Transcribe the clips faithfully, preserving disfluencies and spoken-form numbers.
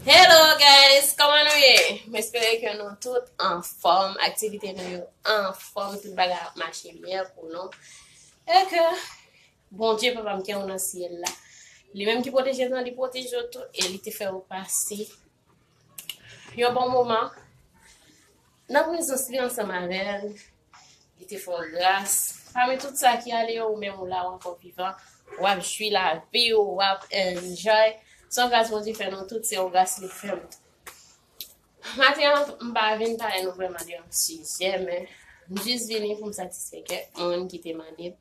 Hello guys, kòman nou ye? M espere ke nou tout anfòm, aktivite nou yo anfòm, tout bagay ap mache byen pou nou. E ke Bondye papa m ki anwo nan syèl la, li menm ki pwoteje nou, li pwoteje w tou e li te fè w pase yon bon moman nan prezans li ansanm avè l. Li te fè w gras. Pami tout sa ki ale yo, ou menm ou la, ou ankò vivan. W ap jwi lavi w, w ap enjoy. Se yon gras Bondye fè nou tout, se yon gras li fè m tou. Maten an, m pa vin pale nou vrèman de yon sijè, men m jis vini pou m satisfè kèk moun ki te mande m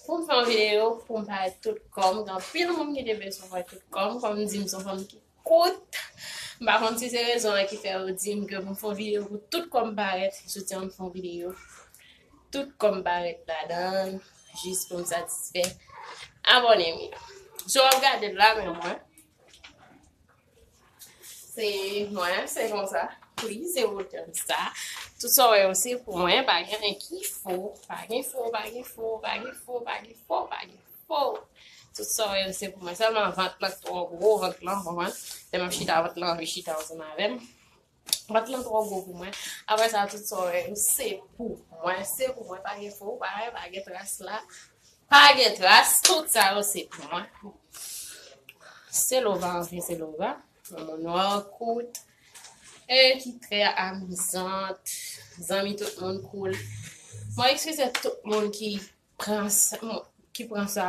pou m fè yon videyo pou m parèt tout kò m. Gen anpil moun ki te bezwen wè tout kò m, kòm m di m se yon fanm ki kout. M pa konn si se rezon an ki fè yo di m ke pou m fè yon videyo pou tout kò m parèt. Jodi a m fè yon videyo, tout kò m parèt ladan l, jis pou m satisfè abòne m yo. So w ap gade l la, men mwen, se mwen, se konsa. Wi, se wotè m sa. Tout sa w wè yo se pou mwen, pa gen anyen ki fo, pa gen fo, pa gen fo, pa gen fo, pa gen fo, pa gen fo. Tout sa w wè yo se pou mwen. Sèlman vant lan twò gwo, vant lan, w konprann? Lè m ap chita, vant lan anvi chita ansanm avè m. Vant lan twò gwo pou mwen. Apre sa, tout sa w wè yo se pou mwen. Se pou mwen, pa gen fo, pa, pa gen tras la. Pa gen tras, tout sa yo se pou mwen. Se Lova, anfen, se Lova. Yon moun nwa, kout, e ki trè amizant. Zanmi tout moun, cool. Mwen eskize tout moun ki pran sa, ki pran sa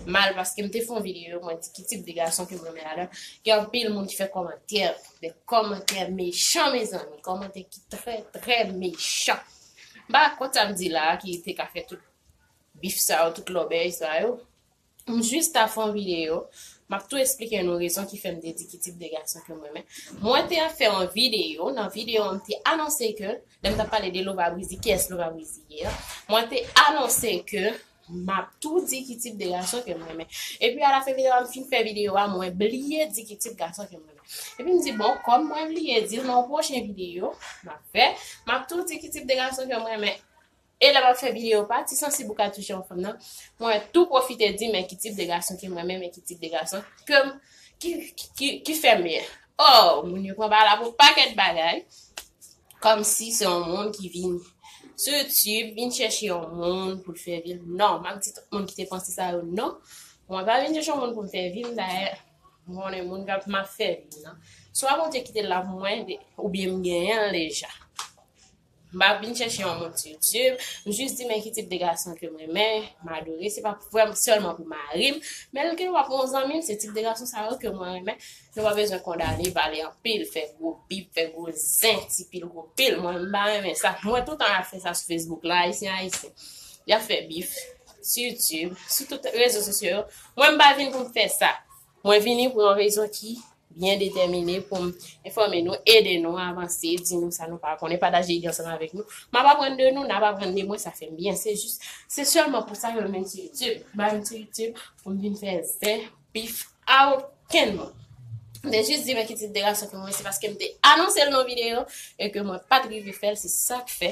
mal, paske m te fè yon videyo, mwen di ki tip de gason ke m renmen ladan. Gen anpil moun ki fè kòmantè, de kòmantè mechan, mezanmi, kòmantè ki trè, trè mechan. M pa kont sa m di la, ki te ka fè tout bif sa yo, tout lòbèy sa yo. M jis ta fè yon videyo, m ap tou esplike nou rezon ki fè m te di ki tip de gason ke m renmen. Mwen te ap fè yon videyo, nan videyo a m te anonse ke, lè m t ap pale de Lova Brizy, kiyès Lova Brizy ye a, mwen te anonse ke m ap tou di ki tip de gason ke m renmen. Epi alafen videyo a, m fin fè videyo a, mwen bliye di ki tip gason ke m renmen. Epi m di, bon, kòm mwen bliye di l nan yon pwochen videyo, m ap fè, m ap tou di ki tip de gason ke m renmen. E lè m ap fè videyo pati sansib ou ka touche yon fanm nan, mwen tou pwofite di men ki tip de gason ke m renmen, men ki tip de gason ke m, ki, ki, ki, ki fè m byen. Oh, moun yo pran bagay la pou pakèt bagay. Kòmsi se yon moun ki vin sou YouTube, vin chèche yon moun pou l fè vi l. Non, m ap di tout moun ki te panse sa yo, non. Mwen pa vin chèche yon moun pou m fè vi m, dayè, m konnen moun k ap, m ap fè vi m nan. Swa Bondye kite l la pou mwen, de-, oubyen m genyen l deja. M pa vin chèche yon moun sou YouTube. M jis di men ki tip de gason ke m renmen, m adore. Se pa vrèman sèlman pou mari m, men l gen dwa pou yon zanmi m, se tip de gason sa yo ke mwen renmen. Nou pa bezwen kondane, pale anpil, fè gwo bip, fè gwo zen, ti pil gwo pil. Mwen, m pa renmen sa. M wè toutan y ap fè sa sou Facebook la, ayisyen, ayisyen. Y ap fè bif sou YouTube, sou tout rezo sosyo yo. Mwen, m pa vin pou m fè sa. Mwen vini pou yon rezon ki byen detèmine pou m enfòme nou, ede nou avanse, di nou sa nou pa konnen, pataje ide ansanm avèk nou. M ap aprann de nou, n ap aprann de mwen, sa fè m byen. Se jis, se sèlman pou sa ke m vin sou YouTube. M pa vin sou YouTube pou m vin fè zen, bif a okenn moun. M te jis di men ki tip de gason ke mwen, se paske m te anonse l nan videyo e ke mwen pa t rive fè l, se sa k fè.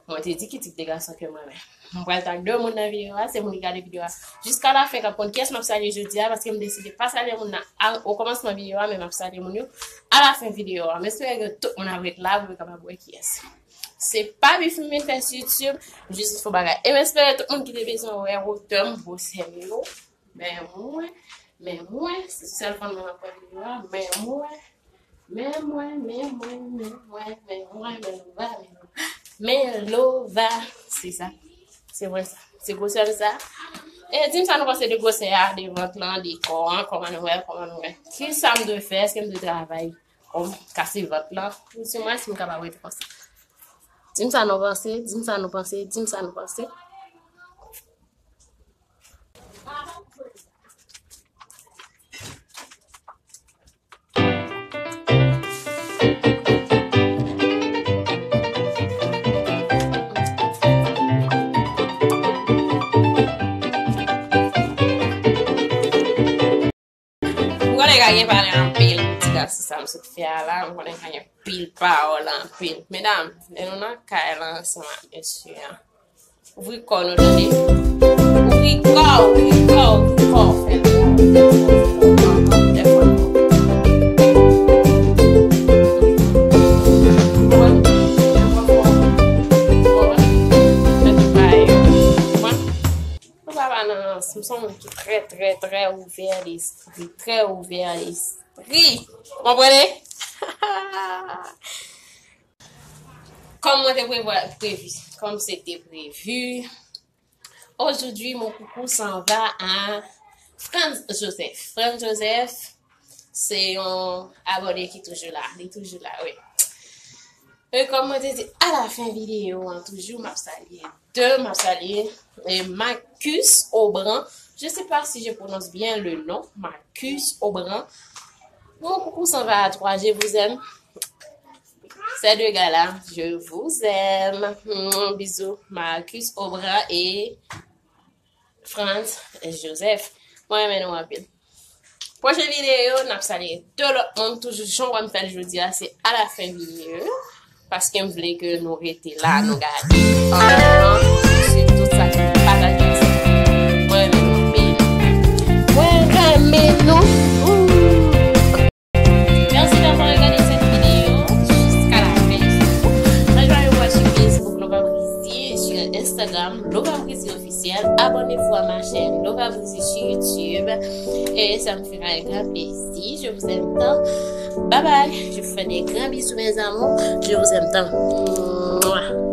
Mwen te di ki tip de gason ke mwen renmen. Mwen pral tag de moun nan videyo a, se moun ki gade videyo a jiska lafen k ap konn kiyès m ap salye jodi a, paske m deside pa salye moun nan a, okòmansman videyo a, men m ap salye moun yo alafen videyo a. M espere ke tout moun ap ret la pou yo kapab wè kiyès. Se pa bif m vin fè sou YouTube, m jis fè bagay. E m espere tout moun ki te bezwen wè wotè m, gwosè m yo, men mwen, men mwen, se sèl fanm nan ap wè videyo a, men mwen, men mwen, men mwen, men mwen, men Lova, men Lova. Men Lova, se sa. Se mwen sa. Se gwosè m sa. E di m sa nou panse de gwosè a, de vant lan, de kò an, kòman nou wè, kòman nou wè. Kisa m dwe fè? Èske m dwe travay? Kòm kase vant lan. Di mwen si m kapab rete konsa. Di m sa nou panse, di m sa nou panse, di m sa nou panse. M konnen ka gen pale anpil, ti gason sa m sot fè a la, m konnen ka gen pil pawòl anpil. Medam, lè nou nan kay la ansanm ak mesye a, ouvri kò nou tande. Ouvri kò, ouvri kò, ouvri kò. Fè l. Fè l. Fè l. Ouvè lespri, trè ouvè lespri. Konprann? Kòm mwen te prevwa, previ, kòm se te previ, aujourd'hui mon coucou s'en va à Franz Joseph. Franz Joseph, se yon abòne ki toujou la, li toujou la, wi. E kòm mwen te di alafen videyo an, toujou m ap salye de, m ap salye e Marcus Aubran. Je sais pas si je prononce bien le nom, Marcus Aubran. Mon coucou s'en va à toi, je vous aime. Ces deux gars-là, je vous aime. Mm, bisous, Marcus Aubran et Franz Joseph. Mwen renmen nou anpil. Pwochen videyo, n ap salye de lòt moun. Toujou jan w wè m fè l jodi a, se alafen videyo. Paske m vle ke nou rete la, nou gade. An menm tan, se tout sa ki pataje ansanm. Mwen renmen nou anpil. Mwen renmen nou. Merci d'avoir regardé cette vidéo jusqu'à la fin. Rejoignez-moi sur Facebook, Lova Brizy, sur Instagram, Lova Brizy Officiel. Abonnez-vous à ma chaîne, Lova Brizy, sur YouTube. Et ça me fera un grand plaisir. Je vous aime tant. Bye bye. Je vous fais des grands bisous, mes amours. Je vous aime tant. Mouah.